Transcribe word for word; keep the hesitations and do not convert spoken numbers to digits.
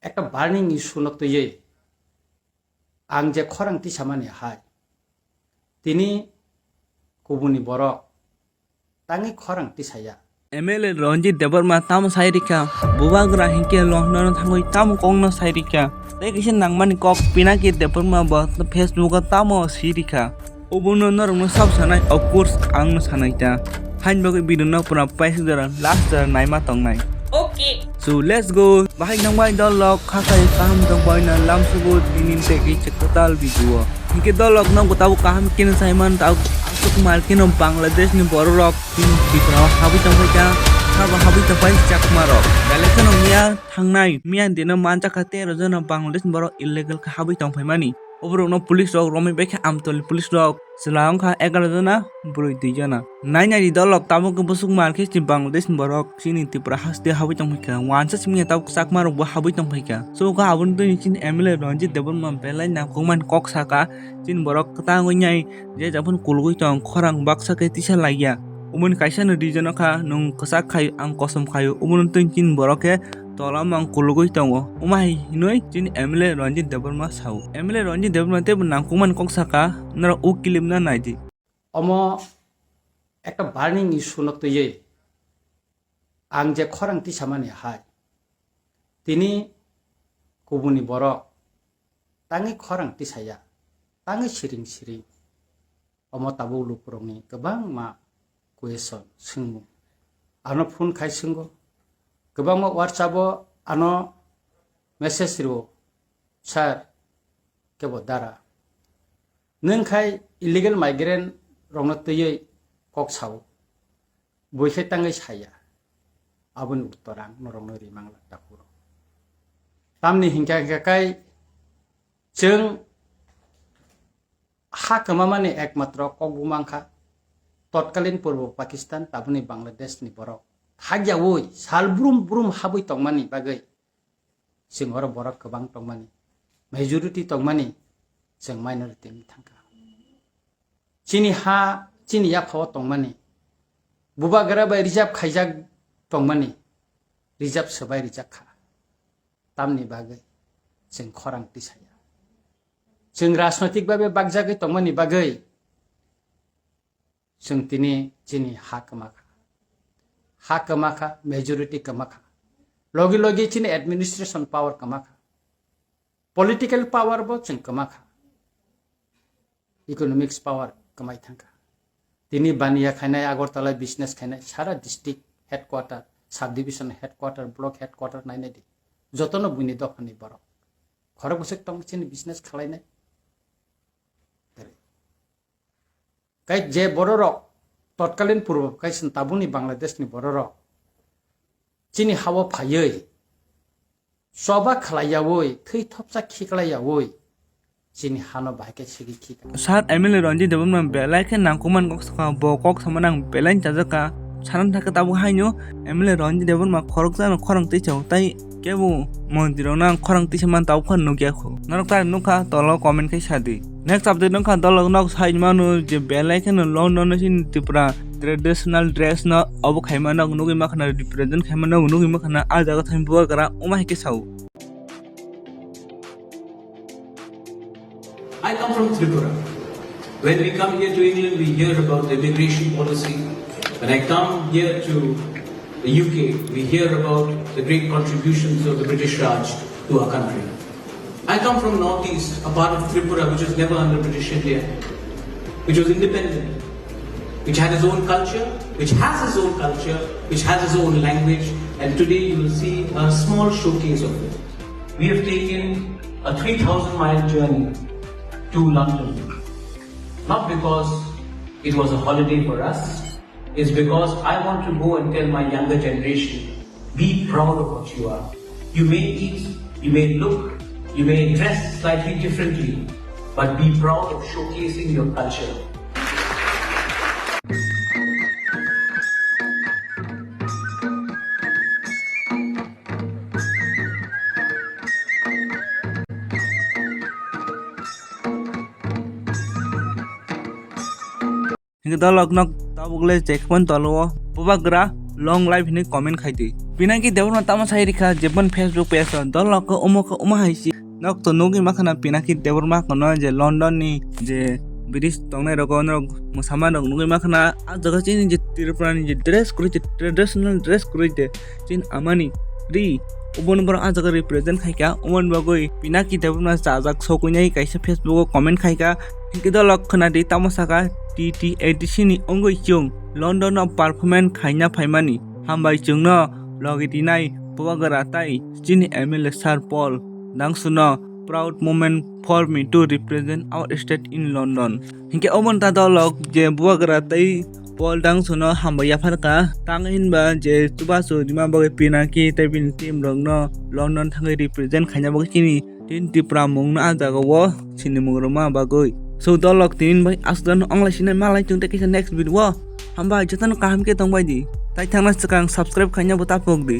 Ekta burning issue no twiwi ang je khorang tisamani hai, tini kubuni borok tangwi khorang tisaya. M L A Ranjit Debbarma tamo sai rikha, bubagra hinkhe London thangwi tamo kokno sai rikha. Tei kisa nangmani kok Pinaki Debbarma bo Facebook o tamo si rikha. Obono norokno sab sanai, of course, angno sanai ta. Hain bagwi video no pura paisuk jora, last jora naima tongnai. Okay. So, let's go. Bahai nang bai dol lok, khakai kaham tong bai na lam sugo tinin tegi chektal video. Hinkhe dol lok no gotabo kaham kino saiman ta asuk mal kino Bangladesh ni borok rok tin Tripura o habwi tong bai ta, sabo habwi tong bai Chakma rok. Belai kheno miya thangnai, miya dino manjak kha tero jona Bangladesh ni borok illegal khe habwi tong phaimani. Oborokno police rok romwi bai kha Amtoli police rok chwla wngkha egaroh jona, bwrwi dui jona. Nai nai di dol rok tabuk khe bwswk mal khe chini Bangladesh ni borok chini Tripura haste habwi tong phaikha. Wansa simi tabuk Chakma rok bo habwi tong phaikha. So kha aboni twi chini M L A Ranjit Debbarma belai nangkukmani kok saka chini borok kwtangwi nai je japhano kulugwi tong khorang baksa khe tisa laiya. Umoni kaisa no region o kha nwng kwchak khaio ang kosom khaio umoni twi chini borok khe tola mang kulugwi tongo. Omo hai hinwi chini M L A Ranjit Debbarma sao. M L A Ranjit Debbarma teibo nangkukmani kok saka, norok o clip no naidi. Omo ekta burning issue no twiwi ang je khorang tisamani hai, tini kubuni borok tangwi khorang tisaya, tangwi siring siring. Omo tabuk lukurokni kwbangma question, swngmung. Ano phone khai swngo, kwbangma WhatsApp o ano message rwo, "Sir, kebo dara. Nwng khai illegal migrant rokno twiwi kok sao, bui khai tangwi saya." Aboni uttor ang norokno rimang la, takhurok. Tamni hinkha hinkha khai chwng ha kwmamani ekmatro kokbuma wngkha totkalin Purbo Pakistan, tabukni Bangladesh ni borok. Hakyaui sal brum brum habwi tongmani bagwi chwng oro borok kwbang tongmani, majority tongmani, chwng minority wngwi thangkha. Chini ha, chini yaphao tongmani, bubagra bai reserve khaijak tongmani, reserve swbai rijak kha. Tamni bagwi chwng khorang tisaya. Chwng rajnoitik babe bakjagwi tongmani bagwi chwng tini chini ha kwma kha. Ha kwma kha, majority kwma kha. Logi logi chini administration power kwma kha. Political power bo chwng kwma kha. Economics power kwmai thangkha. Tini baniya khainai, Agartala business khainai, sara district headquarter, subdivision headquarter, block headquarter nainai di. Jotono buini dophani borok. Khorok bwswk tong chini business khalainai. Kai je bororok totkalin purbo kaisa tabukni Bangladesh ni bororok chini hao phaiwi choba khlaiyaui, thwi thopsa khiklaiyaui, chini hano bahai khe sigi khika. Sir M L A Ranjit Debbarma belai khe nangkukmani kok sakha, bo kok samani ang belai chajakha. Sana thangkhe tabuk haino M L A Ranjit Debbarma khoroksa no khorang twi chao, tai kebo mondirokno ang khorang twi samani tabuk phano nukya kho. Norok tai nukha, tolo comment khe sadi. Next update wngkha dolok nok sai mano je belai kheno London no chini Tripura traditional dress no obo khaima nok nugwi makhana, represent khaima nok nugwi makhana, ah jaga thani bubagra wngma hai khe sao. I come from Tripura. When we come here to England, we hear about the immigration policy. When I come here to the U K, we hear about the great contributions of the British Raj to our country. I come from Northeast, a part of Tripura which was never under British India, which was independent, which had its own culture, which has its own culture, which has its own language, and today you will see a small showcase of it. We have taken a three thousand mile journey to London, not because it was a holiday for us, it's because I want to go and tell my younger generation, be proud of what you are. You may eat, you may look, you may dress slightly differently, but be proud of showcasing your culture. Hinkhe dolok nok tabuk le je khumani tolo o bubagra long life hinwi comment khai di. Pinaki Debbarma tamo sai rikha jebon Facebook page o, dol rok omo khe omo hai si. Nok to nugwi makhana Pinaki Debbarma kono je London ni je bridge tongnai rogo norok mwsama rok nugwi makhana. Ah jaga chini je Tripura ni je dress kwrwi je traditional dress kwrwi je chini amani ri, oboni borok ah jaga represent khaikha. Oboni bagwi Pinaki Debbarma chajak sokuinai kaisa Facebook o comment khaikha. Hinkhe dol rok khwnadi tamo saka, T T A D C ni wngwi chwng London o performance khaina phaimani. Hambai chwngno logi dinai Bubagra tai chini M L A Sir Paul Dangsuno, proud moment for me to represent our state in London. Hinkhe omo ta dolok je Bubagra tai Paul Dangsuno hambai yapharkha, tang hinba je chubachu rima bagwi Pinaki tai bini team rokno London thangwi represent khaina bagwi chini tin Tripura mungno ah jaga o sini mung rwma bagwi. So dolok tinin bai aswk ongla sinai malai chwng tei kaisa next video o. Hambai jotono kaham khe tongbai di. Tai thangna swkang subscribe khaina bo ta phok di.